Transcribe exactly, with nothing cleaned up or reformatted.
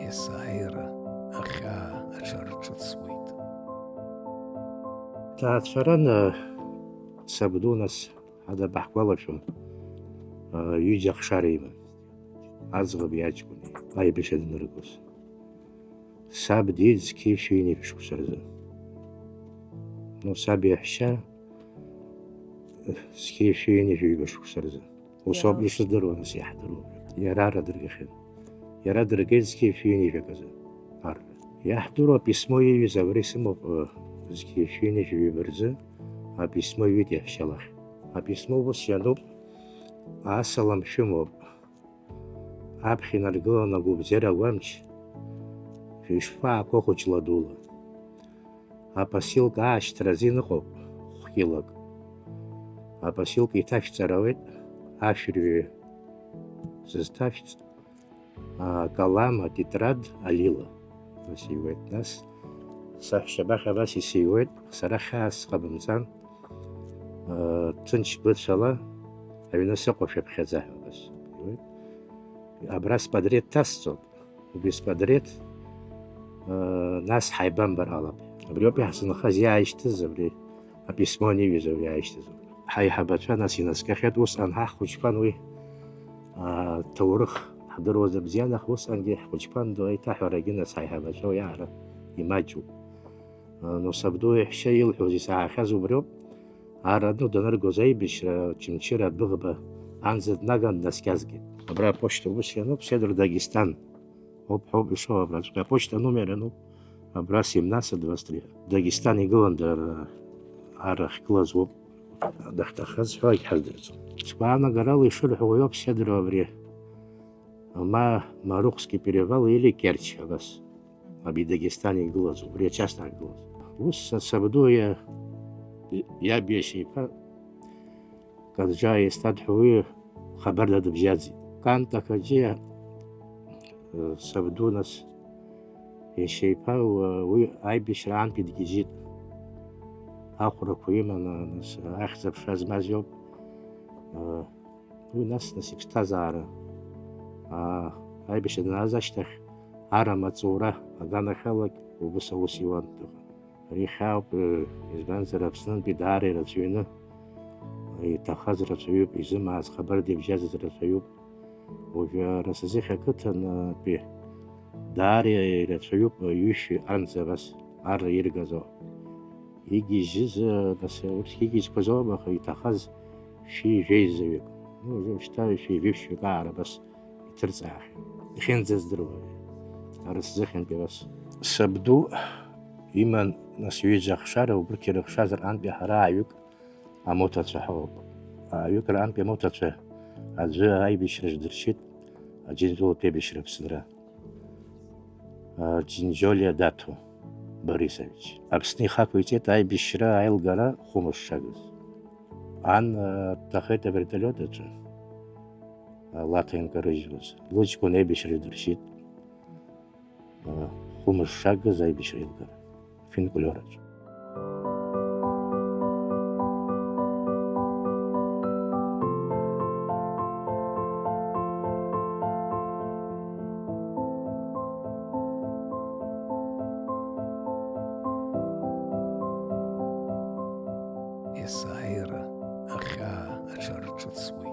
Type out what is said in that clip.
Есааира ахьаа аҽарҿыцуеит. Ҭаацәаран, э, сабду нас, ҳада баҳгәалашәон, э, ҩыџьа ахшара иман. Аӡӷаби аҷкәыни аибашьра даныргоз. Саб диит зқьи шәи ҩынҩажәи шықәса рзы. Ну, саб иаҳәшьа, э, зқьи шәи ҩынҩажәи ҩба шықәса рзы. Ус ауп ишыздыруа, нас иаҳдыруа. Иара ара дыргахьан. Иара дыргеит зқьи шәи ҩынҩажәак азы. Ар. Иаҳдыруа аписмо иҩыз абра исымоуп, э, зқьи шәи ҩынҩажәи ҩба рзы аписмо иҩит иаҳәшьа лахь. Аписмо ус иануп, асалам шәымоуп. Аԥхьа инаргыланы агәабзиара агәамч, шәышԥаақәа хәыҷла дула. Апосилка аашьҭразы иныҟәоуп хәкьылак. Апосилка иҭашәҵар ауеит, ашәырҩы зызҭашәҵ, а, калам, атетрад, алила. Ус иуеит. Нас саҳәшьа абахь абас исиуеит, сара хьаас сҟабымҵан, а, ҭынч быцәала аҩны сыҟоу шәаԥхьаӡа ҳәа абас иуеит. Абра спадрет ҭасҵоит. Убри спадрет, э, нас ҳаибамбар ҟалап. Абриоуп иаҳзынхаз, иааишьҭыз абри, аписмо аниҩыз абри иааишьҭыз. Ҳаиҳабацәа нас инаскьахьеит, усҟан ҳа ҳхәыҷқәан уи, а, ҭоурых ҳдыруазар бзиан, аха усҟангьы ҳхәыҷқәан ду аиҭаҳәарагьы нас ҳаиҳабацәа уиаара имаҷуп. А, но сабду иаҳәшьа илҳәоз исаҳахьаз убриоуп. Ара ду даныргоз аибашьра Очамчыра адәыӷба анӡа днаган днаскьазгеит. Абра аԥошьҭа убыс иануп, Седр Дагестан. Оп, ҳоуп, ишоу абраҵәҟьа. Аԥошьҭа анумер ануп. Абра семнадцать двадцать три. Дагестан игылан дара, ара ахьгылаз уоуп. Дахьҭахаз ҳәа агьҳаздырӡом. Сгәаанагарала ишырҳәо уаҩуп Седр абри. Ма Марухский перевал или Керчь, абас. Аби Дагестан игылаз, убри ачасть ахьгылаз. Ус сабду иа-, иаб иашьа иԥа Каӡаа Есҭад ҳәа уи Хабарда дыбжьаӡит. Канта Хаџьиа, э, сабду нас иашьа иԥа, уа-, уи аибашьра аантәи дгьежьит. Ахәрақәа иманы, нас, ахьӡ-аԥша змаз иоуп. Э, Уи нас, нас иԥсҭазаара, аа, аибашьра данааз ашьҭахь, ара амаҵура аганахьалак убыс аус иуан. Ари хьаауп, э, избанзар, Аԥснынтәи даара ирацәаҩны, иҭахаз рацәаҩуп, изымааз хабарда ибжьаӡыз рацәаҩуп. Уажәы ара сызхь ақыҭантәи даара ирацәаҩуп, ҩышәи анӡа абас арра иргаз. Игьежьыз, нас, урҭ игьежьқәаз ауп, аха иҭахаз шәи жәеизаҩык. Ну, уажәы шьҭа шәи жәиԥшьҩык аара абас иҭырҵаахьеит. Ихьынӡаздыруа, ара сзыхьынтәи абас. Сабду иман, нас, ҩыџьа ахшара, убырҭ ирыхшаз рҟынтәи ҳара ааҩык амоҭацәа ҳауп. Ааҩык рҟынтәи амоҭацәа аӡәы аибашьра дыршьит, Аџьынџьтәылатәи аибашьра Аԥсынра. Џьынџьолиа Даҭо Борисович. Аԥсны ихақәиҵеит аибашьра аилгара хәымш шагыз. Ан дҭахеит авертолиот аҿы, лаҭа инкарыжьуаз. Лыҷкәын аибашьра дыршьит, хәымш шагыз аибашьра аилгара. Финкулиор аҿы. Есааира ахьаа аҽарҿыцуеит.